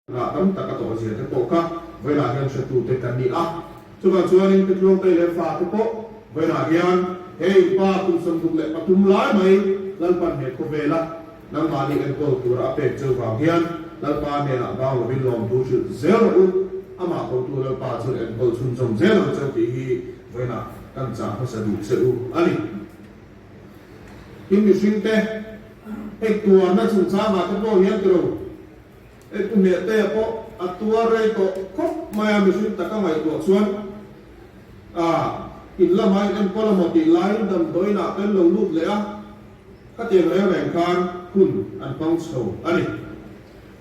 Rah tam tak a tawh zia te pawh kha vawiinah hian hretute kan ni a. Chuvang chuanin Pi Tluangtei leh fa te pawh vawiinah hian hei pa kum 63 lai mai Lalpan he khawvela nangmahni enkawl tura a pek cheu vang hian Lalpa hnenah bang lovin lawmthu hrilh zel rawh u, amah kotu Lalpa chu enkawl chhunzawm zel ang cheu tih hi vawiinah kan chah hmasa duh che u a ni. Tin mihringte hei tuarna chungchangah te pawh hian tiro. Hei Pu Hmehtea pawh a tuar rei tawh khawp mai a, mihring taka ngaihtuah chuan a in lamah in enkawl amaw tih laiin damdawiinah kan lo lut leh a, khatiang reng reng khan hun an hmang chho a ni.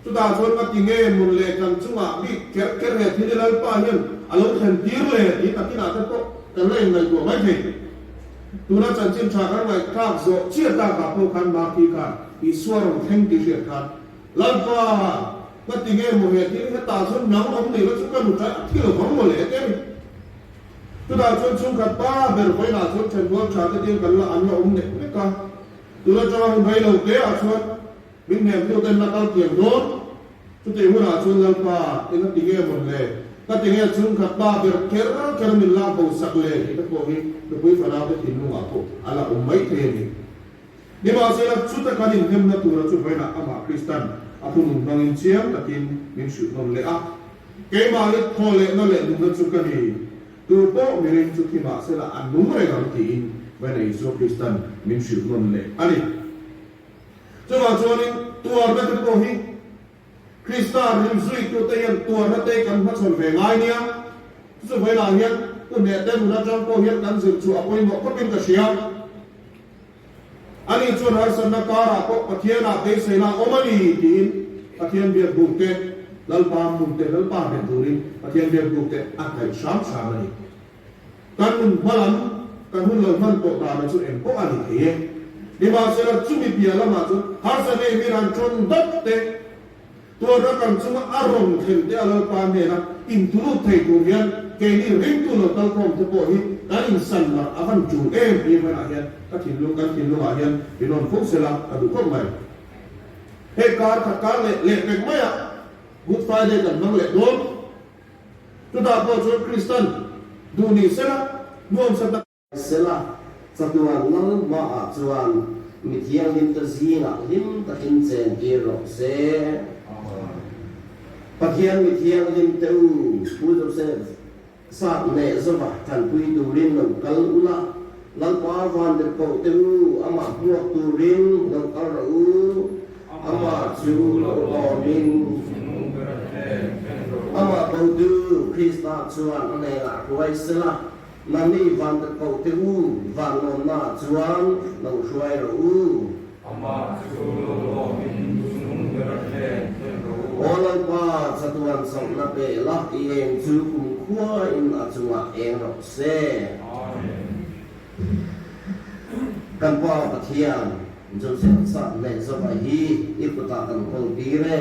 Chutah chuan ka ti nge mun leh kan chungah bik kher kher he thil hi Lalpa hian a lo thlen tir le tih nakinah te pawh kan la inngaihtuah mai thei. Tuna chanchin tha kan ngaihthlak zawh chiah takah pawh khan Marthi khan Isua rawn thleng tih hriat khan Lalpa, ka ti nge maw he thil hetah chuan nang awm nei la chu ka nu ṭai a thi lo vang maw le ati a ni. Chutah chuan chhungkhat pa ber vawiinah chuan ṭhenrual ṭha te tiang kan la an la awm nek nek a, tun aṭanga hun rei lo te ah chuan min hnem tu ten la kal kiang dawn. Chutih hunah chuan Lalpa, eng a ti nge maw le, ka ti nge chhungkhat pa ber kher kher min lak bo sak le tih te pawh hi nupui fanau te thinlungah pawh a la awm mai thei a ni. Nimahsela, chuta kan inhnemna tura chu vawiinah amah Kristan a thunun hmangin chiang takin min hrilh nawn leh a, Keimah hi thaw lehna leh nunna chu ka ni, tu pawh miring chu thi mahsela a nung reng ang tiin vawiinah Isua Kristan min hrilh nawn leh a ni. Chuvang chuanin tuarna te pawh hi Krista rinzuitute hian tuarna te kan hmachhawn ve ngai nia. Chu chu vawiinah hian Pu Hnehte nun atang pawh hian kan zir chu a pawimawh khawpin ka hria. Ani chuan harsatna karah pawh Pathianah beiseina a awm a ni tiin Pathian biakbuk te, Lalpa hmun te, Lalpa hmet turin Pathian biakbuk te a hnaih hram hram a ni. Kan nun hmalam kan hun lo hman tawh dana chu eng pawh a ni thei e. Nimahsela chumi piah lamah chuan harsatna in min han ṭawn dawt te, Tuarna kan chunga a rawn thlen te a Lalpa hnena intulut thei tur hian keini ringtu lo kalkhawm te pawh hi kan insan mar a van tul em tih hmanah hian ka thinlung kan thinlungah hian min rawn fo sela ka duh khawp mai. Hei kar khat kar leh leh pek maiah Good Friday kan hmang leh dawn. Chutah pawh chuan Kristan duh ni sela nuamsa tak. Sela, chatuan lal hmaah chuan mi thianghlimte zingah hlim takin chen tir rawh se. Pathian mi thianghlimte u, Pu Joseph sat neh zova tanpui turin lo kal ula, Lalpa vantirhkohte u, amah hmuak turin lo kal rawh u. Amah chu lo lawmin amah kotu Krista chuan a hnenah hruai sela. Nangni vantirhkoh te u, vanlawmnaah chuan lo hruai rawh u. Amah chu lo lawmin chungnung ber a hlen hlen rawh u. Aw Lalpa, chatuan chauhna pe la, i eng chu kumkhuain a chungah eng rawh se. Amen. Kan Pa Pathian, Joseph sat leh Zova hi i kutah kan kawl tir e.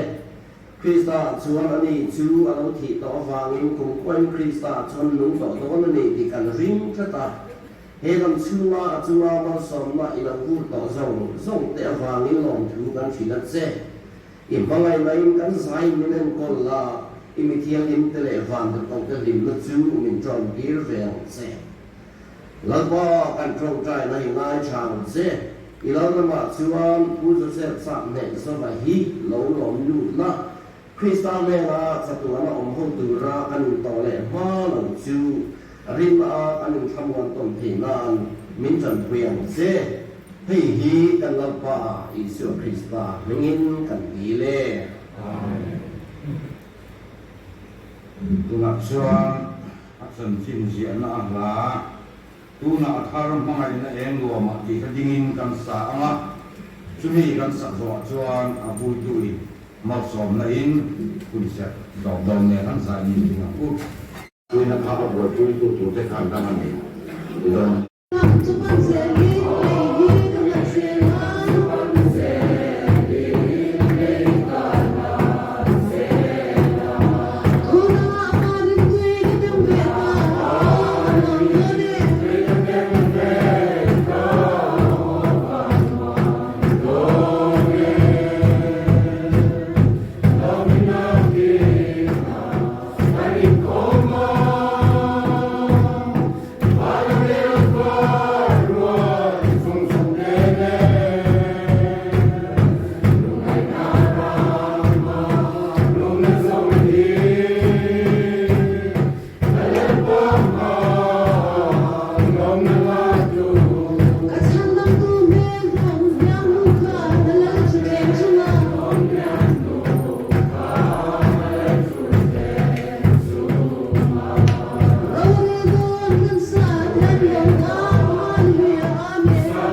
Krista chuan ani chu a lo thih tawh avangin kumkhuain Krista chuan nung tawh dawn a ni tih kan ring tlat a. He lam chhunga a chunga malsawmna i lo vur tawh zawng zawng te avangin lawmthu kan hrilh a che. I hmangaihnain kan zaiin min enkawl la, i mi thianghlimte leh vantirhkohte hlimna chu min ṭawmtir ve ang che. Lalpa kan ṭawngṭaina hi ngaithla ang che. I lal ramah chuan Pu Joseph chak hneh zova hi lo lawm lut la, Krista hnena chatuana awm ho tura kan intawh leh hma lo chu rinna a kan inthlamuan tawn theih nan min ṭanpui ang che. Hei hi kan Lalpa Isua Krista hmingin kan dil e. Amen. Tunah chuan a chanchin ziahna a hla, Tunah a thar hmangaihna eng nuamah tih kha dingin kan sa ang a, chumi kan sak zawhah chuan a vuituin malsawmna in hun serh zawm dawn nen an zai nin ding ang u. Tuina kha a buaipuitu turte khan ram a nei dawn. Ka chhandamtu hmel hmuh hniam hnu khan a lal chu reng chunga. Rorel dawn kan sa then lo nan Hallelujah Amen.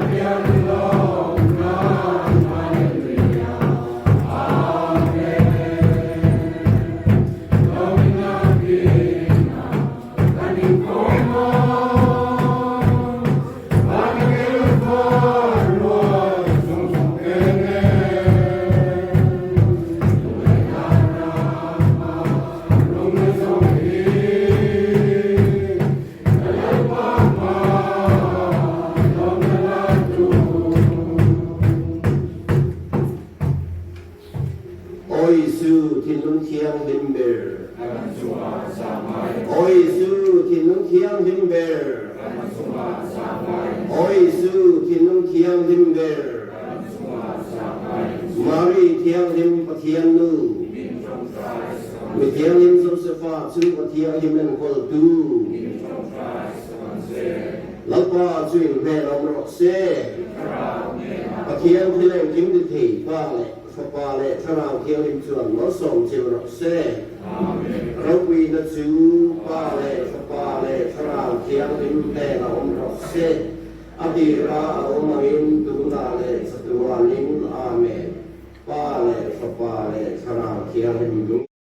Aw Isu, thinlung thianghlim ber. Aw Isu, thinlung thianghlim ber. Aw Isu, thinlung thianghlim ber. Mari thianghlim Pathian nu. Mi thianghlim Josefa chu Pathianghlim enkawltu. Lalpa chu in hmel awm rawh se. Pathian thil engkim ti thei Pa leh Fapa leh Thlarau Thianghlim chuan malsawm cheu rawh se. Ropuina chu Pa leh Fapa leh Thlarau Thianghlim hnenah awm rawh se. A tira a awm angin tunah leh chatuanin. Amen. Pa leh Fapa leh Thlarau Thianghlim.